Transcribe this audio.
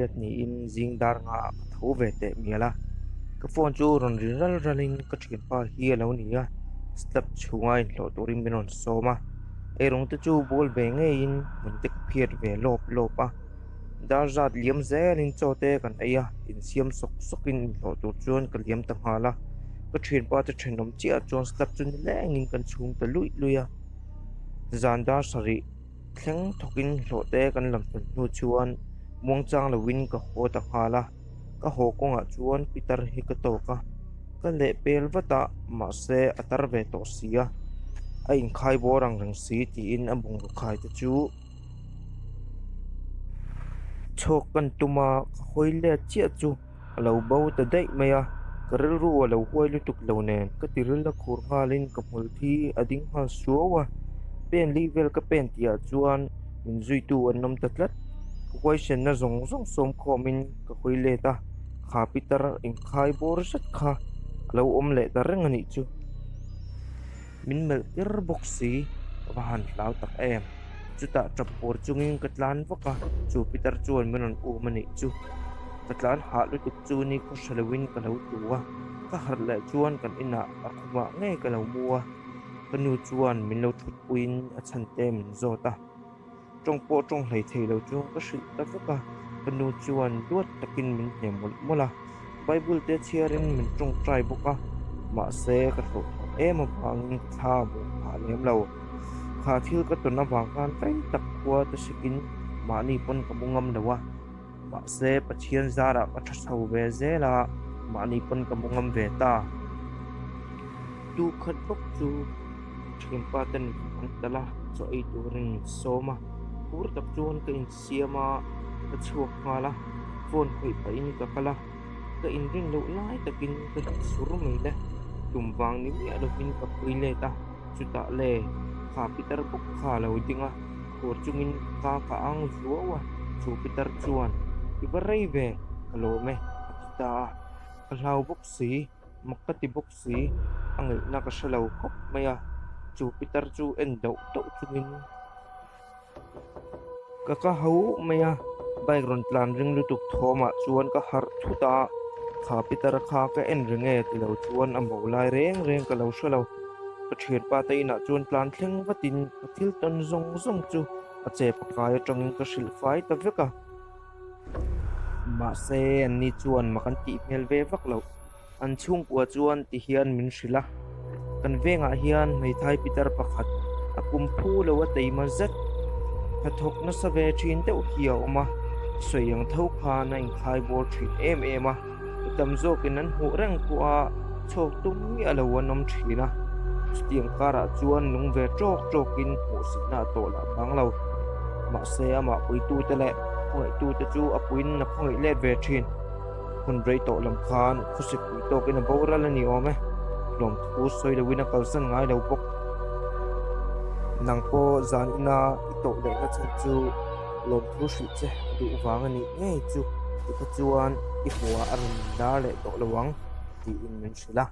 Thawhlet niin zing dar nga ah ka tho ve teh mial a, ka phone chu rawn ri ral ral in ka thianpa hi a lo ni a, slab chhunga inhlawh turin min rawn sawm a, eirawng te chu bawl ve ngeiin hmun te ka phiat ve lawp lawp a, dar zat liam zelin chaw te kan ei a, insiam sawk sawk in inhlawh tur chuan ka liam ta nghal a, ka thianpa te thenawm chiah chuan slab chu nilengin kan chhung ta luih luih a, zan dar sarih. Thleng thawkin hlawh te kan lam fel hnu chuan muangchang loin ka haw ta nghal a, ka haw kawngah chuan pitar hi ka tawk a, ka leh pel vat a mahse a tar ve tawh si a, a inkhai bawr ang reng si tiin a bungraw khai te chu chhawk kan tum a, ka hawi let chiah chu a lo bo ta daih mai a, ka rilru a lo huai lutuk lo nen ka ti ril a khur nghalin ka hmul thi a ding nghal suau a, pen li vel ka pen tih ah chuan min zuitu an awm ta tlat, ka huaisenna zawng zawng sawm khawmin ka hawi let a, kha pitar inkhai bawr zet kha a lo awm leh ta reng a nih chu. Min melh tir bawk si, ka va han hlau tak em. Chutah tap pur chungin ka tlan vak a, chu pitar chuan min rawn um a nih chu. Ka tlan hah lutuk chu ni khaw hre loin ka lo tu a, ka harh leh chuan kan inah a khumah ngei ka lo mu a, ka nu chuan min lo thutpuiin a chhan te min zawt a. Tawng pawh tawng hlei thei lo chu ka hrilh ta vek a, ka nu chuan duat takin min hne mawlh mawlh a, Bible te chhiarin min tawngtai bawk a, mahse ka hlauhthawng em avangin ka thla a bawh phah lem lo. Kha thil ka tawn avang khan rei tak khua te sikin mahni pawn ka mu ngam lo a, mahse Pathian zarah ka tha chho ve zel a, mahni pawn ka mu ngam ve ta. Tu khat bawk chu thianpa ten an tal a, chaw ei turin min sawm a, phur tak chuan ka insiam a, ka chhuak nghal a, phone khawih pahin ka kal a, ka inrin loh lai takin ka hit sur mai le, tum vang ni miah lovin ka pui let a, chutah le kha pitar bawk kha a lo ding a, khur chungin ka ka ang zuau a, chu pitar chuan i va rei ve ka lawm e a ti ta a, ka hlau bawk si. Mak ka ti bawk si, a ngaihna ka hre lo khawp mai a, chu pitar chu en dauh dauh chungin ka ka ho mai a, bike rawn tlan ring lutuk thawmah chuan ka harh thut a, kha pitar kha ka en reng e tilo chuan a mo lai reng reng ka lo hre lo, ka thianpa te inah chuan tlan thleng vatin ka thil tawn zawng zawng chu a che pakai atangin ka hrilh fai ta vek a. Mahse anni chuan mak an tih hmel ve vak loh. An chhungkua chuan ti hian min hrilh a, kan vengah hian hmeithai pitar pakhat a kum phu lo a teima zet hnathawk nasa ve thin deuh hi a awm a, sawi ang tho khan a inkhai bawr thin em em a, mi tam zawkin an hmuh reng pawh a chhawk tum miah lo an awm thin a, chutiang karah chuan nung ve tawk tawkin hmuhsitna a tawh lah bang lo. Mahse amah puitute leh khawngaihtute chu a puiin a khawngaih let ve thin. Hun rei tawh lam khan khawsik pui tawkin a boral a ni awm e, hlawmthu sawi loin a kalsan ngai lo bawk. Nang pawh zan ina i tawh lehna chhan chu lawmthu hrilh che a duh vang a nih ngei chu tikha chuan i hmuhah a rawn lar leh tawh lo ang tiin min hrilh a.